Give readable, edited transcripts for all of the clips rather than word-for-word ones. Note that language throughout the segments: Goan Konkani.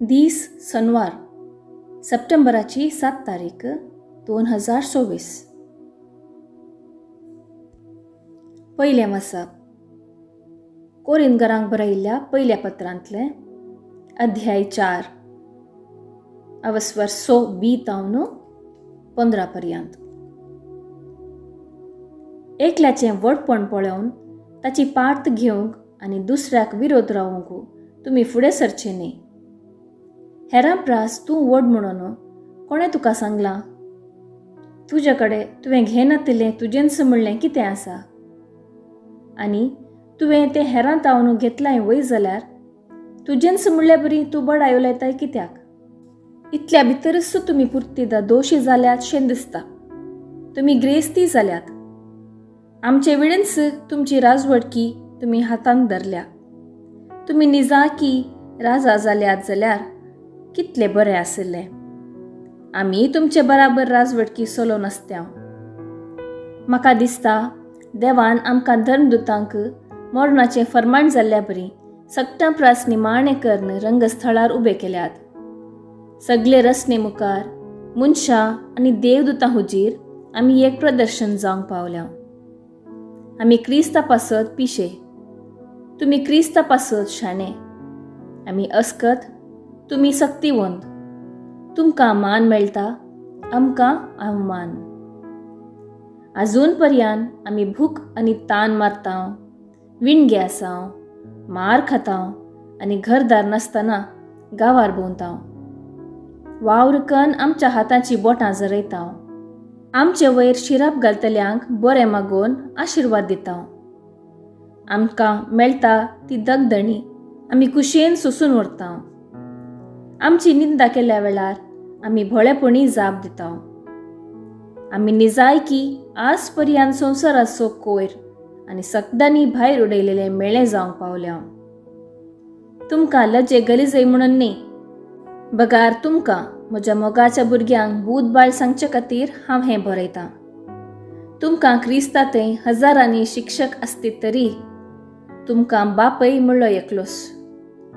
दीस सनवार सप्टेंबराची 7 तारीख 2024. पयलें वाचप कोरिंदगरांक बरयिल्ल्या पयल्या पत्रांतलें अध्याय 4 अवस्वर 6b तावन 15 पर्यंत. एकल्याचें व्हडपण पळोवन ताची पार्त घेवंक आनी दुसऱ्याक विरोध रावंक तुमी फुडें सरचें न्ही. हेरां प्रास तूं व्हड म्हणून कोणें तुका सांगलां? तुजे कडेन तुवें घेनातिल्लें तुजेंच म्हणलें कितें आसा? आनी तुवें तें हेरां तावन घेतलां वय जाल्यार तुजेंच म्हणले बरी तूं बडाय उलयताय कित्याक? इतल्या भितरच तुमी पुर्तीदा दोशी जाल्यात शें दिसता. तुमी ग्रेस्ती जाल्यात. आमचे विणेंच तुमची राजवटकी तुमी हातांत धरल्या. तुमी निजाकी राजा जाल्यात जाल्यार कितले बरें आशिल्लें. आमी तुमचे बराबर राजवटकी सोलो नासत्या. म्हाका दिसता देवान आमकां धर्मदूतांक मरणाचें फर्माण जाल्ल्या बरी सगटां प्रास निमाणें करून रंगस्थळार उबे केल्यात. सगळे रचने मुखार मनशां आनी देवदूतां हुजीर आमी एक प्रदर्शन जावंक पावल्या. आमी क्रिस्ता पासत पिशे, तुमी क्रिस्ता पासत शाणे. आमी अस्कत, तुमी सक्तिवंत. तुमकां मान मेळटा, आमकां अवमान. अजून पर्यान आमी भूक आनी तान मारता, विणगे आसा, मार खाता आनी घरदार नासतना गांवार भोंवता. वावर कन आमच्या हाताची बोटां जरयता. आमचे वयर शिराप घालतल्यांक बरें मागोवन आशिर्वाद दिता. आमकां मेळटा ती दगदणी आमी कुशेन सोसून व्हरता. आमची निंदा केल्या वेळार आमी भोळेपणी जाप दिता. आमी निजायकी आज पर्यान संवसाराचो कोयर आनी सगळ्यांनी भायर उडयलेले मेळे जावंक पावल्या. तुमकां लजे गलिजय म्हणून न्ही, बगार तुमकां म्हज्या मोगाच्या भुरग्यांक बूद बाळ सांगचे खातीर हांव हें बरयतां. तुमकां क्रिस्ता थंय हजारांनी शिक्षक आसतीत तरी तुमकां बापय म्हणलो एकलोच.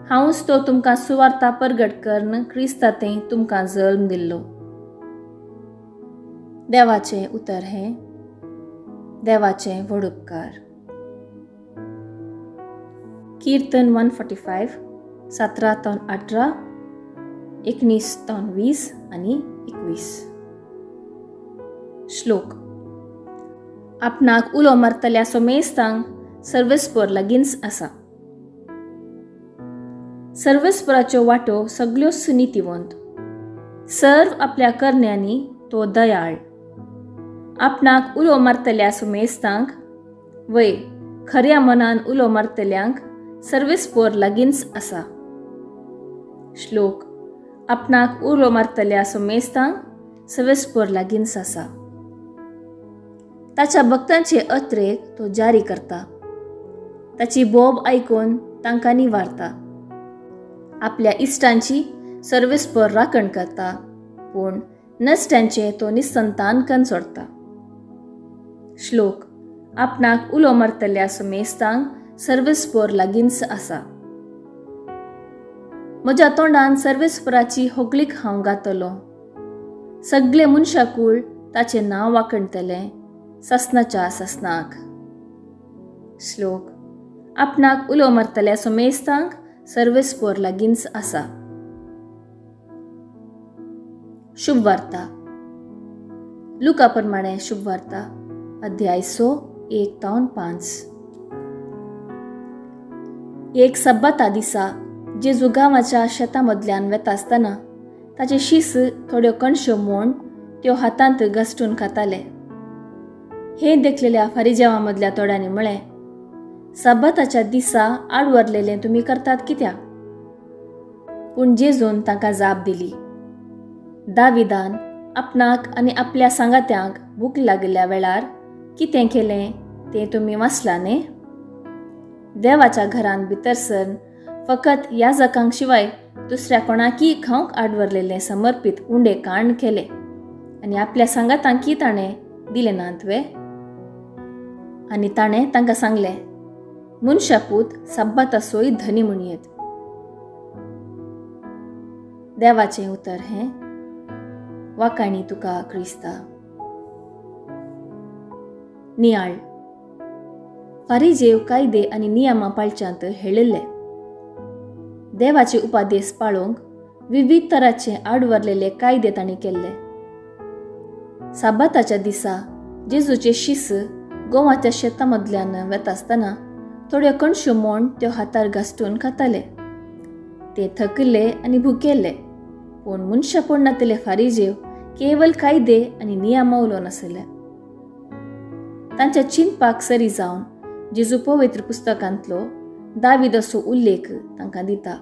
हांवूच तो तुमकां सुवार्ता परगट करून क्रिस्ता थंय तुमकां जल्म दिल्लो. देवाचें उतर हें देवाचें व्हड उपकार. कीर्तन 145 17 तावन 18, 19 तावन 20 आनी 21. श्लोक. आपणाक उलो मारतल्या सोमेस्तांक सर्वेस्पर लागींच आसा. सर्वेस्पराच्यो वाटो सगल्योच नितीवंत. सर्व आपल्या करण्यांनी तो दयाळ. आपणाक उलो मारतल्या सुमेस्तांक वय खऱ्या मनान उलो मारतल्यांक सर्वेस्पर लागींच आसा. श्लोक. आपणाक उलो मारतल्या सुमेस्तांक सर्वेस्पर लागींच आसा. ताच्या भक्तांचे अत्रेक तो जारी करता. ताची बोब आयकून तांकां निवारता. आपल्या इश्टांची सर्वेस्पर राखण करता, पूण नश्ट्यांचे तो निसंतान कन सोडता. श्लोक. आपणाक उलो मारतल्या सुमेस्तांक सर्वेस्पर लागींच आसा. म्हज्या तोंडान सर्वेस्पराची होगळीक हांव गातलो. सगळे मनशाकूळ ताचें नांव वाखणतलें ससनाच्या ससनाक. श्लोक. आपणाक उलो मारतल्या सुमेस्तांक सर्वेस्पर लागींच आसा. शुभवार्ता. लुका प्रमाणे शुभवार्ता अध्याय 6 1 तावन 5. एक सब्बाता दिसा जेजू गांवाच्या शेतां मदल्यान वेता आसतना ताचे शीस थोड्यो कणश्यो मोण त्यो हातांत घसटून खाताले. हें देखलेल्या फारिजेवां मदल्या थोड्यांनी म्हळें, सब्बाताच्या दिसा आडवरलेलें तुमी करतात कित्याक? पूण जेजून तांकां जाप दिली, दाविदान आपणाक आनी आपल्या सांगात्यांक भूक लागिल्ल्या वेळार कितें केलें तें तुमी वाचलां न्ही? देवाच्या घरांत भितर सरन फकत याजकांक शिवाय दुसऱ्या कोणाकय खावंक आडवरलेलें समर्पीत उंडे काण केले आनी आपल्या सांगातांकी ताणें दिलें नात वे? आनी ताणें तांकां सांगलें, मनशापूत सब्बाताचोय धनी म्हणयेत. देवाचें उतर हें. वाकाणी तुका क्रिस्ता. नियाळ. फारिजेव कायदे आनी नियमां पाळच्यांत हेळिल्ले. देवाचे उपादेश पाळोवंक विविध तराचे आडवरलेले कायदे तांणी केल्ले. साबाताच्या दिसा जेजूचे शिस गोवाच्या शेता मदल्यान वेता आसतना थोड्यो कणश्यो मोण त्यो हातार घासटून खाताले. ते थकिल्ले आनी भुकेल्ले, पूण मनशापण नातिल्ले फारिजेव केवल कायदे आनी नियमां उलोवन आशिल्ले. तांच्या चिंतपाक सरी जावन जेजू पवित्र पुस्तकांतलो दाविदाचो उल्लेख तांकां दिता.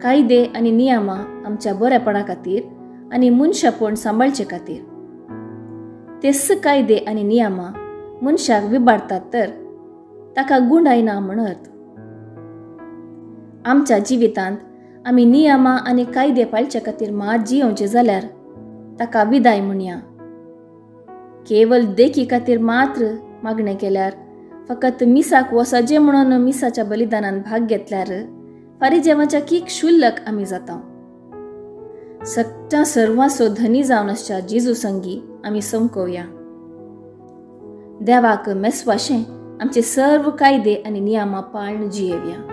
कायदे आनी नियमां आमच्या बरेपणा खातीर आनी मनशापण सांबाळचे खातीर. तेच कायदे आनी नियमां मनशाक विबाडतात तर ताका गुंडायना म्हणत. आमच्या जिवितांत आमी नियमां आनी कायदे पाळचे खातीर मात जियोवचें जाल्यार ताका विदाय म्हणया. केवल देखी खातीर मात्र मागणें केल्यार, फकत मिसाक वसजें म्हणून मिसाच्या बलिदानान भाग घेतल्यार फारिजेवाच्या की क्षुल्लक आमी जाता. सगळ्या सर्वांचो धनी जावन आसच्या जेजू संगी आमी समकोवया. देवाक मेसवाशें आमचे सर्व कायदे आनी नियमां पाळून जियेवया.